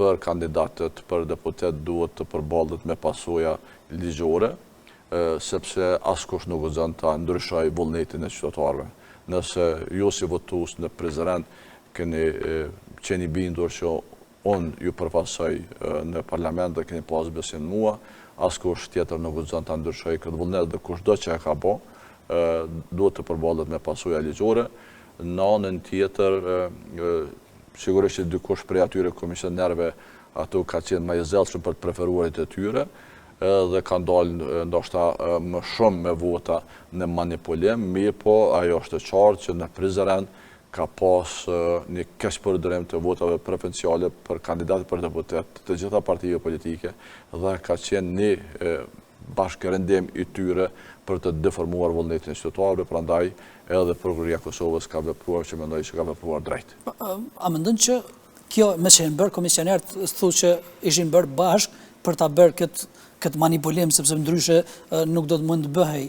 bërë kandidatët për deputet duhet të përballet me pasoja ligjore, sepse askush nuk guxon ta ndryshojë vullnetin e qytetarëve. Nëse ju si votues në Prizren keni qenë i bindur që unë ju përfaqësoj në parlament dhe keni pas besim në mua, askush tjetër nuk guxon ta ndryshojë këtë vullnet dhe kushdo që e ka bo, duhet të përballet me pasoja ligjore. Në anën tjetër, sigurisht që dikush prej atyre komisionerëve ato ka qenë më i zellshëm për të preferuarit e tyre, dhe kanë dalë ndoshta më shumë me vota në manipulim, mirëpo ajo është e qartë që në Prizren ka pas një keqpërdorim të votave preferenciale për kandidatët për deputet të gjitha partive politike dhe ka qenë një bashkërendim i tyre për të deformuar vullnetin e qytetarëve, prandaj edhe Prokuroria e Kosovës ka vepruar që mendoj që ka vepruar drejt. A mendon që kjo me që janë bërë komisionerët, thu që ishin bërë bashkë për ta bërë këtë këtë manipulim, sepse ndryshe nuk do të mund të bëhej,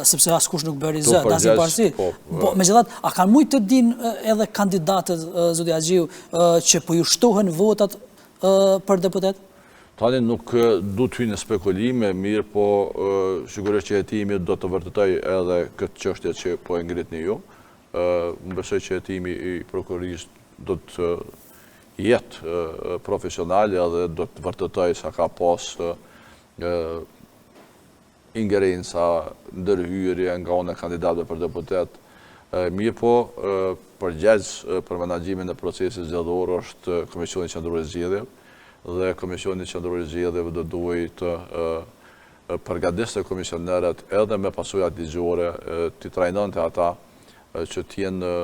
sepse askush nuk bëri zë, asnjë parti. Po, po megjithatë, a kanë mujtë të dinë edhe kandidatët, zoti Haxhiu, që po ju shtohen votat për deputet? Tani nuk du të hyj në spekulime, mirëpo sigurisht që hetimi do të vërtetojë edhe këtë çështje që po e ngritni ju. Unë besoj që hetimi i prokurorisë do të jetë profesional edhe do të vërtetojë sa ka pas ingerenca, ndërhyrje nga ana e kandidatëve për deputet. Mirëpo, përgjegjës për menaxhimin e procesit zgjedhor është Komisioni Qendror i Zgjedhjeve dhe Komisioni Qendror i Zgjedhjeve do duhej të përgatiste komisionerët edhe me pasojat ligjore, t'i trajnonte ata që të jenë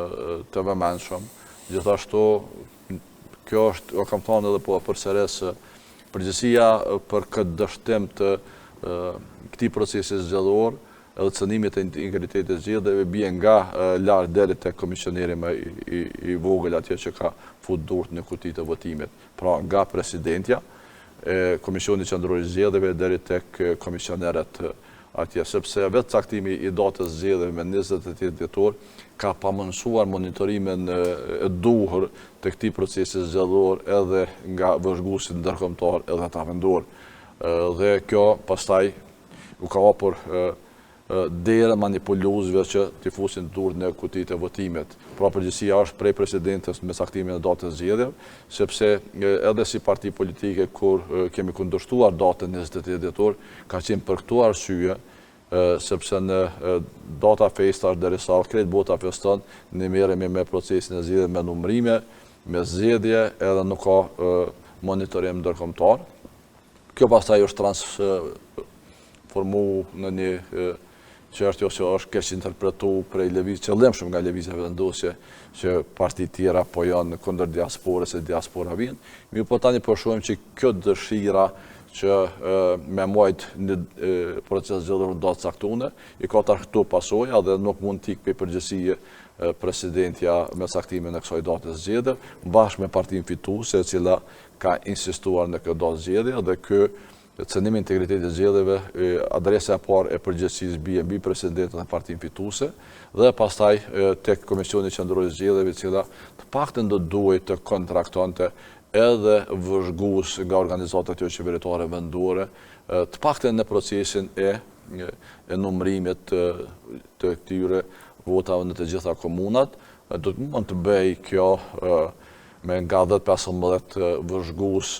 të vëmendshëm. Gjithashtu, kjo është, o kam thonë edhe po e përsëris, përgjegjësia për këtë dështim të këtij procesi zgjedhor edhe cënimit të integritetit të zgjedhjeve bie nga lart deri te komisioneri më i vogël atje që ka fut durt në kutitë e votimit. Pra nga presidentja e Komisionit Qendror i Zgjedhjeve deri tek komisionerët atje, sepse vetë caktimi i datës zgjedhjeve me 28 dhjetor ka pamundësuar monitorimin e duhur të këtij procesi zgjedhor edhe nga vëzhguesit ndërkombëtar edhe ata vendor. Dhe kjo pastaj u ka hapur derë manipuluesve që t'i fusin durt në kutitë e votimit. Pra përgjegjësia është prej presidentes me caktimin e datës zgjedhjeve, sepse edhe si parti politike kur kemi kundërshtuar datën 28 dhjetor, ka qenë për këto arsye, sepse në data festash derisa krejt bota feston, ne merremi me procesin e zgjedhjeve me numërime, me zgjedhje, edhe nuk ka monitorim ndërkombëtar. Kjo pastaj është transformu në një çështje ose është keqinterpretu prej lëviz qëllimshëm nga Lëvizja Vetëvendosje që parti tjera po janë kundër diasporës e diaspora vjen. Mirëpo tani po shohim që kjo dëshira që me majt një proces zgjedhor në datë caktune, i ka tash këto pasoja dhe nuk mund t'ik prej përgjegjësie presidentja me caktimin e kësaj date zgjedhje, bashkë me partinë fituese e cila ka insistuar në këtë datë zgjedhje dhe ky cënim i integritetit të zgjedhjeve, adresa e parë e përgjegjësisë bie mbi presidentin dhe partinë fituese dhe pastaj tek Komisioni Qendror i Zgjedhjeve, i cila të paktën do duhej të kontraktonte edhe vëzhgues nga organizatat joqeveritare vendore, të paktën në procesin e e numërimit të të këtyre votave në të gjitha komunat, do të mund të bëhej kjo me nga 10-15 vëzhgues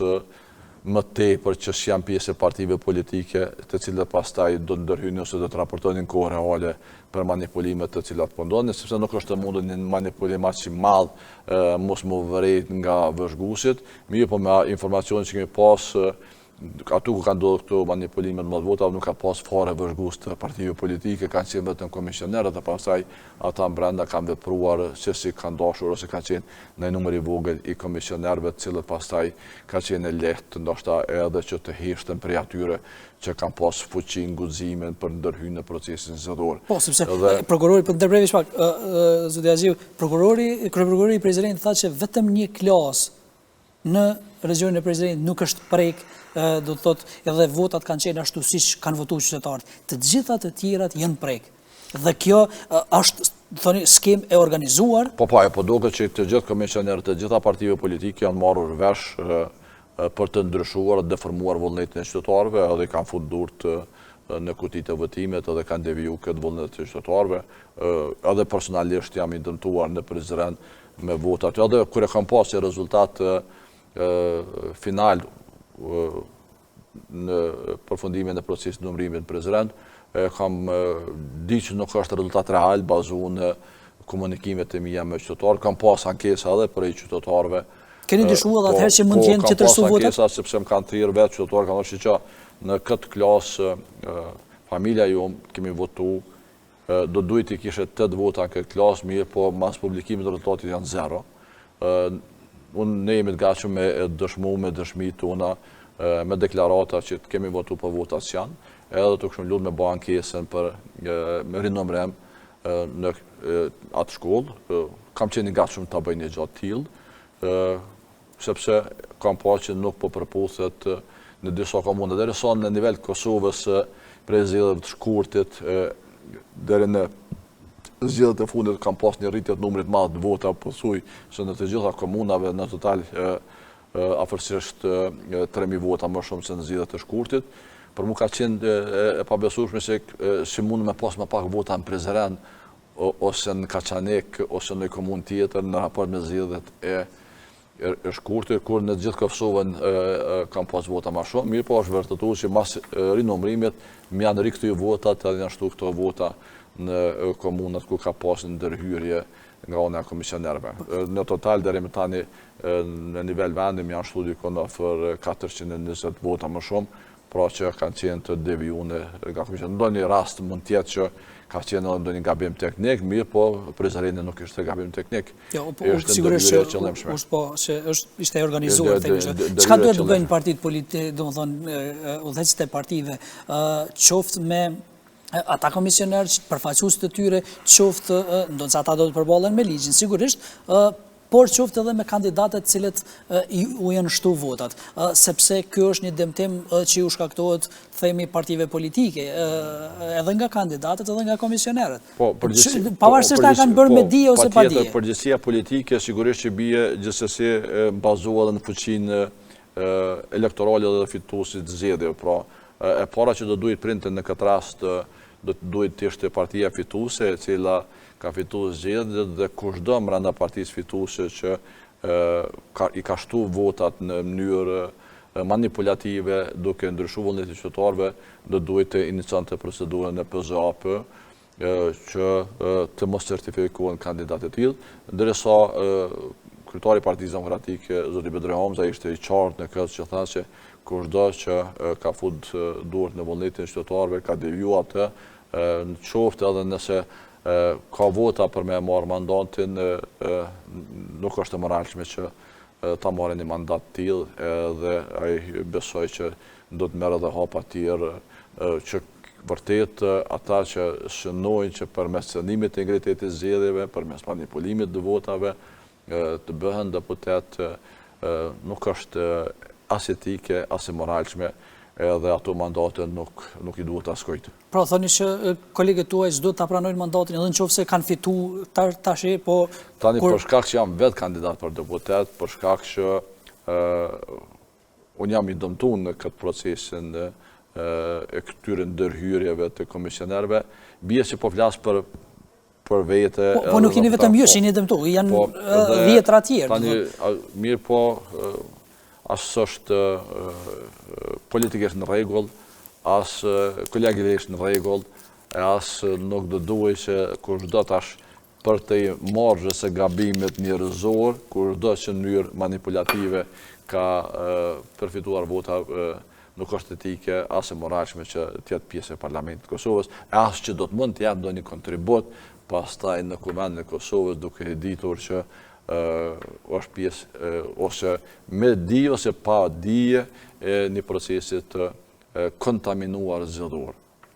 më tepër që s'janë pjesë e partive politike, të cilët pastaj do të ndërhynin ose do të raportonin në kohë reale për manipulimet të cilat po ndodhin, sepse nuk është e mundur një manipulim aq i madh mos m'u vërejt nga vëzhguesit, mirëpo me informacionin që kemi pas aty ku kanë ndodhur këto manipulimet me votave, nuk ka pas fare vëzhgues të partive politike, kanë qenë vetëm komisionerët dhe pastaj ata brenda kanë vepruar se si kanë dashur ose ka qenë një numër i vogël i komisionerëve të cilët pastaj ka qenë e lehtë ndoshta edhe që të heshten prej atyre që kanë pas fuqinë, guximin për ndërhy në procesin zgjedhor. Po, sepse prokurori, po ndërprej veç pak, zoti Haxhiu, prokurori, kryeprokurori i Prizrenit tha që vetëm një klasë në regjionin e Prizrenit nuk është prek, do të thotë edhe votat kanë qenë ashtu siç kanë votuar qytetarët. Të gjitha të tjerat janë prek. Dhe kjo është, thoni, skemë e organizuar. Po, po, e po duket që të gjithë komisionerët të gjitha partive politike janë marrur vesh. për të ndryshuar dhe deformuar vullnetin e qytetarëve, edhe i kanë fut durt në kutitë e votimit edhe kanë deviju këtë vullnet të qytetarëve. Edhe personalisht jam i dëmtuar në Prizren me votat. Edhe kur e kam pas si rezultat final në përfundimin e procesit të numërimit në Prizren, e kam di që nuk është rezultat real, bazu në komunikimet e mia me qytetarë, kam pas ankesa edhe prej qytetarëve. Keni dyshuar edhe po, atëherë që mund të jenë po, tjetërsu votat? Kam pas ankesa sepse më kanë thirrë vetë qytetarë, kanë thënë që në këtë klasë familja jonë kemi votu Do duhej t'i kishe 8 vota në këtë klasë, mirëpo mas publikimit të rezultatit janë zero. Unë ne jemi të gatshëm me dëshmu, me dëshmi tona, me deklarata që të kemi votu për po votat s'janë, edhe të kishim lutë me ba ankesën për me rinumërim në atë shkollë. Kam qenë i gatshëm ta bëj një gjë të tillë, sepse kam pa që nuk po përputhet në disa komuna. Derisa në nivel të Kosovës prej zgjedhjeve të shkurtit deri në zgjedhjet e fundit kam pas një rritje të numrit madh të votave pothuaj se në të gjitha komunave në total afërsisht 3000 vota më shumë se në zgjedhjet e shkurtit. Për mu ka qenë e pabesueshme se si mund me pas më pak vota në Prizren ose në Kaçanik ose në komunë tjetër në raport me zgjedhjet e e shkurtit, kur në gjithë Kosovën kam pas vota ma shumë, mirëpo është vërtetu që mas rinumrimit më janë rikthy votat edhe janë shtu këto vota në komunat ku ka pas ndërhyrje nga ana e komisionerëve. Në total deri më tani në nivel vendi më janë shtu dikun afër 420 vota më shumë, pra që kanë qenë të devijune nga komisioni. Ndonjë rast mund të jetë që ka qenë edhe ndonjë gabim teknik, mirëpo Prizreni nuk ishte gabim teknik. Jo, po, ishte sigurisht që është po që është ishte e organizuar themi që. Çka duhet të bëjnë partitë politike, domethënë udhëheqësit e partive, ë qoftë me ata komisionerë, përfaqësues të tyre, qoftë ndonëse ata do të përballen me ligjin, sigurisht, ë por qoftë edhe me kandidatët të cilët u janë shtu votat, sepse ky është një dëmtim që ju shkaktohet, themi, partive politike, edhe nga kandidatët edhe nga komisionerët. Po, përgjegjësi, po, pavarësisht a kanë bërë me po, dije ose pa dije. Përgjegjësia politike sigurisht që bie gjithsesi bazuar edhe në fuqinë elektorale dhe fituesit të zgjedhjeve. Pra, e para që do duhej të printe në këtë rast do të duhej të ishte partia fituese, e cila ka fitu zgjedhjet dhe kushdo mrenda partisë fituese që ka, i ka shtu votat në mënyrë manipulative duke ndryshu vullnetin e qytetarëve, do duhej të inicionte procedurën e PZAP që të mos certifikohen kandidatët e tillë, derisa kryetari i Partisë Demokratike, zoti Bedri Hamza, ishte i qartë në këtë që tha që kushdo që ka fut duart në vullnetin e qytetarëve, ka deviju atë, Në qoftë edhe nëse ka vota për me e marrë mandatin, nuk është e moralshme që ta marrë një mandat të tillë edhe ai besoj që do të merr edhe hapa tjerë që vërtet ata që synojnë që përmes cenimit të integritetit të zgjedhjeve, përmes manipulimit të votave, të bëhen deputet nuk është as etike, as e moralshme, edhe ato mandate nuk, nuk i duhet askujt. Pra, thoni që kolegët tuaj s'duhet ta pranojnë mandatin edhe në qoftë se kanë fitu tash, po... Tani, për shkak që jam vetë kandidat për deputet, për shkak që unë jam i dëmtu në këtë procesin e këtyre ndërhyrjeve të komisionerëve, bie që po flas për për vete. Po, po nuk jeni vetëm ju që jeni dëmtu, janë po, dhjetra tjerë. Tani, mirëpo, as është politikisht në rregull, as kolegialisht në rregull, e as nuk do duhej që kushdo tash përtej marzhës së gabimit njerëzor, kushdo që në mënyrë manipulative ka përfituar vota nuk është etike as e moralshme që të jetë pjesë e Parlamentit të Kosovës, e as që do të mund të japë ndonjë kontribut pastaj në Kuvendin e Kosovës duke e ditur që është pjesë ose me dije ose pa dije e një procesi të kontaminuar zgjedhor.